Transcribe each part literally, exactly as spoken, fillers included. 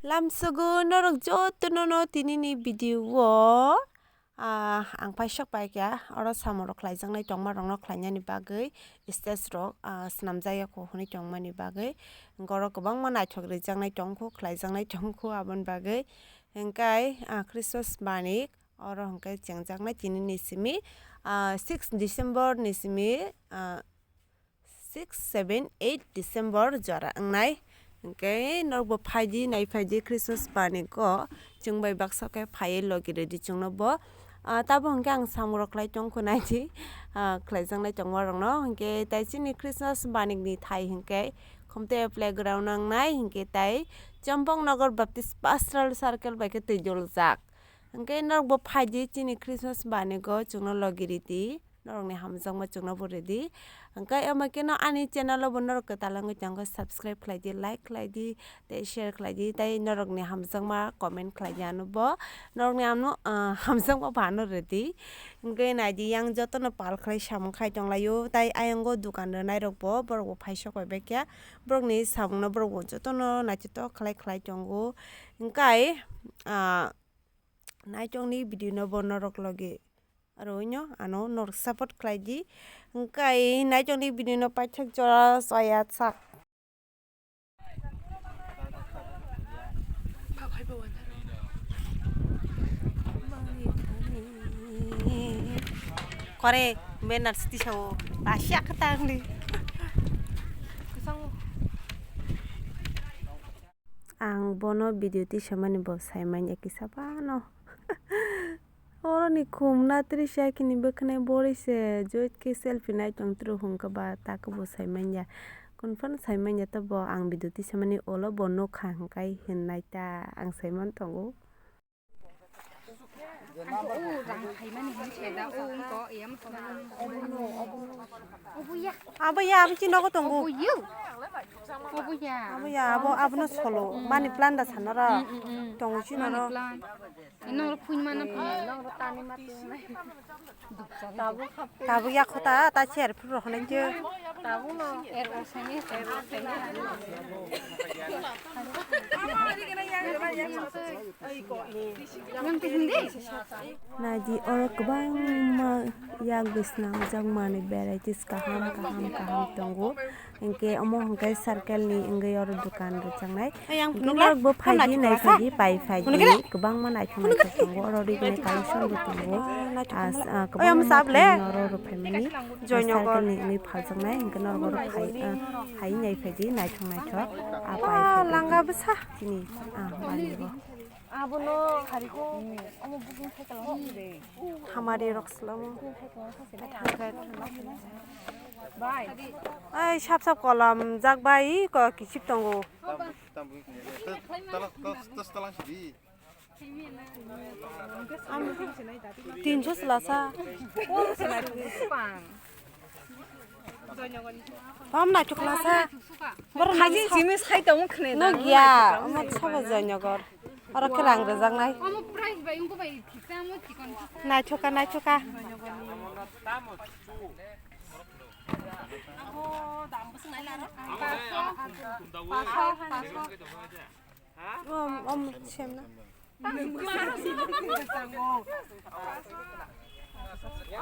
Lamsogo norok jotono no tinini video o, ah, ang paisok paikha oro samung rok khlaijaknai tongma rokno khlainani bagwi stage rok, ah, swnamjak ya kho hwnwi tongmani bagwi. Hwnkhe oro kwbangma naithok rijaknai tongkho khlaijaknai tongkho aboni bagwi. Hwnkhe, ah, Christmas banik oro hwnkhe chengjaknai tinini simi, ah, six December ni simi, ah, six, seven, eight December jora wngnai. Hwnkhe norokbo phaidi, nai phaidi Christmas banik o chwng bai baksa khe phaiwi logi rwdi chwngno bo. Ah, tabo hwnkhe ang samung rok khlai tongkho naidi, ah, khlaijaknai tongma rokno. Hwnkhe tai chini Christmas banik ni thai hwnkhe Khumtei playground wngnai, hwnkhe tai Champaknagar Baptist Pastoral Circle bai khe twi doljak. Hwnkhe norokbo phaidi chini Christmas banik o chwngno logi rwdi. Norokni hamjakma chwngno bo rwdi. Hwnkhe omo kheno ani channel o bo norok kwtal wngwi tongo, subscribe khlaidi, like khlaidi, tei share khlaidi, tei norokni hamjakma comment khlaidi ano bo. Norokni ano, ah, hamjakma bo ano rwdi. Hwnkhe naidi yang jotono pal khlai samung khai tonglaio, tei ayang o dukan rwnai rok bo borok bo phaisok bai baikha. Borokni samung no borok bo jotono naithotok khlai khlai tongo. Hwnkhe, ah, naichongni video no bo norok logi. Aro ino ano norok support khlai di. Hwnkhe naichongni video no paithak jora chaya sak. Kore, benar siti sao. Lasi akha tangli. Ang bono video tisamani bo saimanya kisa phano. Oroni khum na tris ya kini bwkhwnai bori se joit khe selfie nai tong tru hwnkhe ba ta khe bo saimanya. Confirm saimanya to bo ang video tisamani ulo bo nukha hwnkhe hinnai ta ang saiman tongo. Abo ya, abo chini nogo tongo. Abo ya, abo, abono solo. Money plant da sanora. Tongo chini oro. Tabuk ya khota, ta chair phuru rok hwnwi je. Naidi oro kwbangma yak bwsnang jak manwi varieties kaham kaham kaham tongo. Hinkhe omo hinkhe circle ni wngwi oro dukan rwchangnai. Hinkhe norok bo phaidi nai phaidi pai phaidi kwbangma naithok naithok tongo oro rigni collection bo tongo. As, ah, kwbangma naithok oro rwphaimani circle ni wngwi phaljaknai hinkhe norok oro phai, ah, phai nai phaidi naithok naithok, ah, pai phaidi. Langa bwsa. Chini, ah, manwi bo. Abono hariko omo booking khaikha. Hamari rok selamo. Ai sap sap kolam jak bai ko kisip tongo. Tinso selasa. Pam na chukla sa. Boro na haji sa. Simi sai tong khne no na. Gya, omo sabo Joynagar. Oro khe rang rwjaknai. Omo price bai ungko bai thiksa omo chikon. Naithoka, naithoka. Om, om, sem na.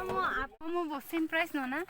Omo, ap-, omo bo same price no na?